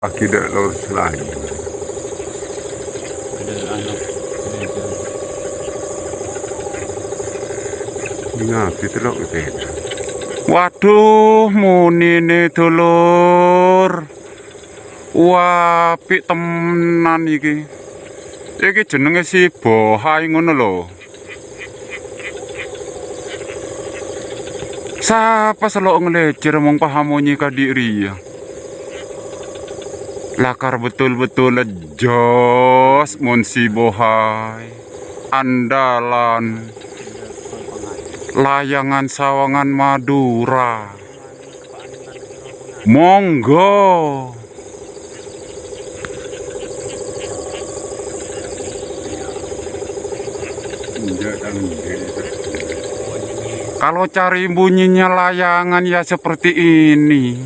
Aki dek lor selain. Ada anak gereja. Ngapi telok beda. Waduh, munine dulur. Wapik temenan iki. Iki jenenge si Bohai ngono lho. Sapa selok ngelecer mong pahamonyi kadiri ya. Lakar betul-betul jos mon si Bohai. Andalan layangan sawangan Madura. Monggo. Kalau cari bunyinya layangan ya seperti ini.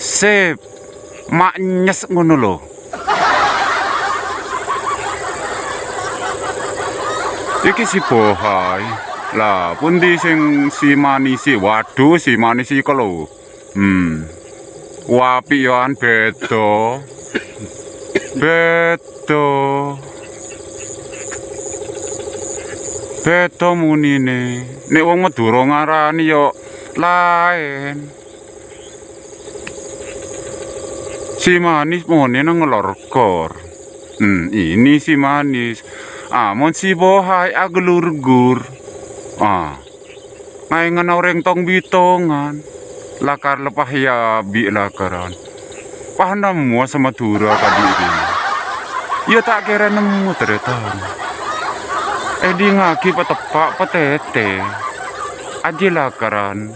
Sip. Maknyes ngono lho. Iki si Bohai. Lah, pundi sing si manisi? Waduh, si manisi iku lho. Wapi yoan beda. Beda. Beda munine. Nek wong Madura ngarani yo lain. Si manis mone nang ngelorkor. Ini si manis. Ah, mon si Bohai agelurgur. Ah. Ngaingan oreng tong bitongan. Lakar lepah ya bi lakaran. Pah nemu sama Madura kadi ini. Ya tak kira nemu ternyata. Di ngaki petepak petete. Aji lakaran.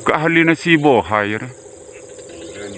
Keahlian si Bohai.